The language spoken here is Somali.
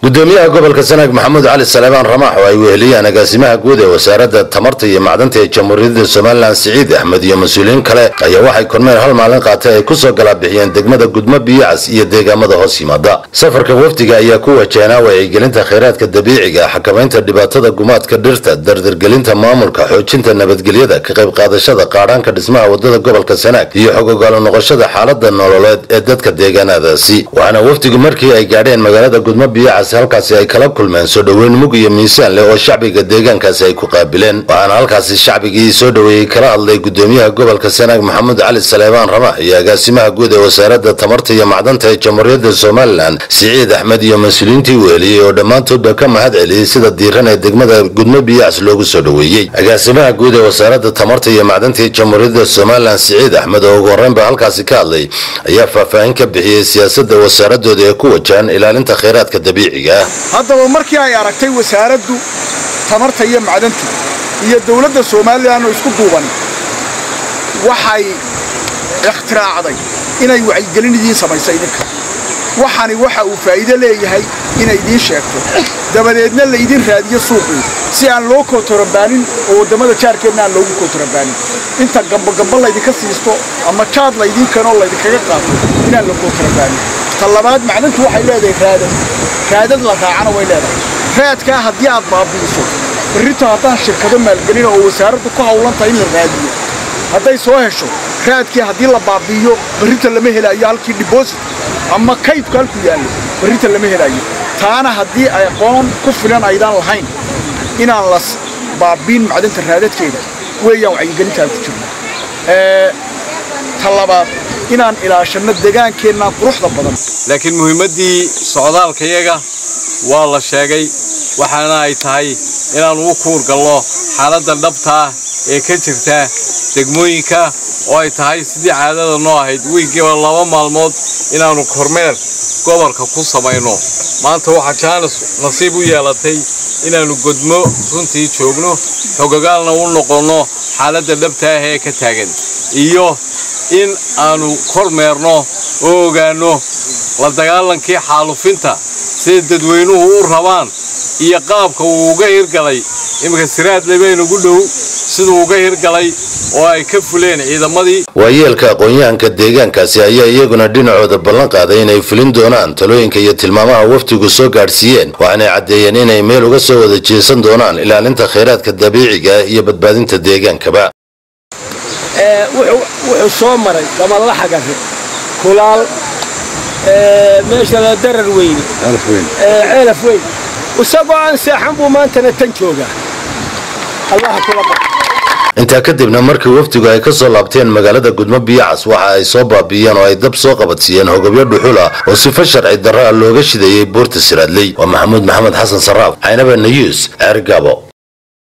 Gudoomiyaha gobolka Sanaag Maxamuud Cali Saleebaan Ramaax oo ay weheliyaan agaasimaha guud ee wasaaradda tamarta iyo macdanta ee Jamhuuriyadda Somaliland Siciid Axmed iyo mas-uuliyiin kale ayaa waxay kormeer hal maalin qaatay ay kusoo galaabixiyeen degmada Gudmo Biyocas iyo deegaamada hoos yimaada. Safarka wafdiga ayaa ku wajahnaa wacyigelinta kheyraadka dabiiciga, xakamaynta dhibaatada gumaadka dhirta, dardargelinta maamulka, xoojinta nabadgelyada, ka qayb qaadashada qaadhaanka dhismaha wadada gobolka Sanaag iyo xog ogaalo noqoshada xaalada nololeed ee dadka deegaanadaasi. Waxaana wafdigu markii ay gaadheen magaalada Gudmo Biyocas halkaasi ay kala kulmeen soo dhoweyn mug iyo miisaan leh oo shacbiga deegaankaasi ay ku qaabileen. Waxaana halkaasi shacbigii soo dhoweeyey kala hadlay gudoomiyaha gobolka Sanaag Maxamuud Cali Saleebaan Ramaax iyo agaasimaha guud ee wasaaradda tamarta iyo macdanta ee Jamhuuriyadda Somaliland Siciid Axmed iyo mas-uuliyiintii weheliyey oo dhammaantoodba ka mahad celiyey sida diiran ee degmada Gudmo Biyocas loogu soo dhoweeyey. Agaasimaha guud ee wasaaradda tamarta iyo macdanta ee Jamhuuriyadda Somaliland Siciid Axmed oo ugu horreynba halkaasi ka hadlay ayaa faahfaahin ka bixiyey siyaasadda wasaaradooda ee ku wajahan ilaalinta kheyraadka dabiiciga. Haddaba markii ay aragtay wasaaraddu tamarta iyo macdanta iyo dawladda Somaliland oo isku duuban, waxay ikhtiraacday inay wacyigelin idiin samayso idinka. Waxani waxa uu faa'iido leeyahay inay idiin sheegto, dabadeedna la idin raadiyo suuqii si aan loo kootorobaanin oo waddamada jaarkeedna aan loogu kootorobaanin. Inta gambogamba laydinka siisto ama jaad laydiin keenoo laydinkaga qaato inaan la kootorobaanin. Ta labaad, macdantu waxay leedahay raadad, raadad la raacana way leedahay. Raadkaa haddii aad baabi'iso berrito, haddaan shirkado maalgelina oo wasaaraddu ku hawlan tahay in la raadiyo hadday soo hesho, raadkii haddii la baabi'iyo berrito lama helaayo halkii deposit ama kaydku halkuu yaallo, berrito lama helaayo. Taana haddii ay aqoon ku filan aydaan lahayn inaan las baabiin macdanta raadadkeeda weeyaan wacyigelintaan ku jirno. Ta labaad, inaan ilaashanno deegaankeenna quruxda badan. Laakiin muhiimaddii socdaalkayaga waa la sheegay, waxaana ay tahay inaan ugu kuur gallo xaaladda dhabta ah ee ka jirta degmooyinka, oo ay tahay sidii caadada noo ahayd wiiggiiba 2 maalmood inaannu kormeer gobolka ku samayno. Maanta waxaa jaanis nasiib u yeelatay inaannu Godmo runtii joogno, xogogaalna u noqonno xaaladda dhabta ah ee ka taagan iyo in aanu kormeerno oo ogaanno la dagaalankii xaalufinta sida dadweynuhu u rabaan iyo qaabka uu uga hirgalay. Iminka Siraadle baynugu dhow siduu uga hirgalay oo ay ka fuleen ciidamadii. Waayeelka aqoon-yahanka deegaankaasi ayaa iyaguna dhinacooda ballan qaaday inay fulin doonaan talooyinka iyo tilmaamaha wafdigu soo gaadhsiiyeen, waxaanay caddeeyeen inay meel uga soo wada jeesan doonaan ilaalinta kheyraadka dabiiciga iyo badbaadinta deegaankaba. Wuxuu soo maray Gamalla, Xagare, Kulaal, meesha la Darar Weyne, Ceelaf Weyn, isagoo aan seexan buu maantana tan joogaa. Allaha kula ba. Intaa kadibna markii wafdigu ay ka soo laabteen magaalada Gudmo Biyocas, waxa ay soo baabi'iyeen oo ay dab soo qabadsiiyeen hogobyo dhuxul ah oo sifo sharci darro ah looga shidayey buurta Siraadley. Waa Maxamuud Maxamed Xasan Saraaf, Caynaba News, Ceergaabo.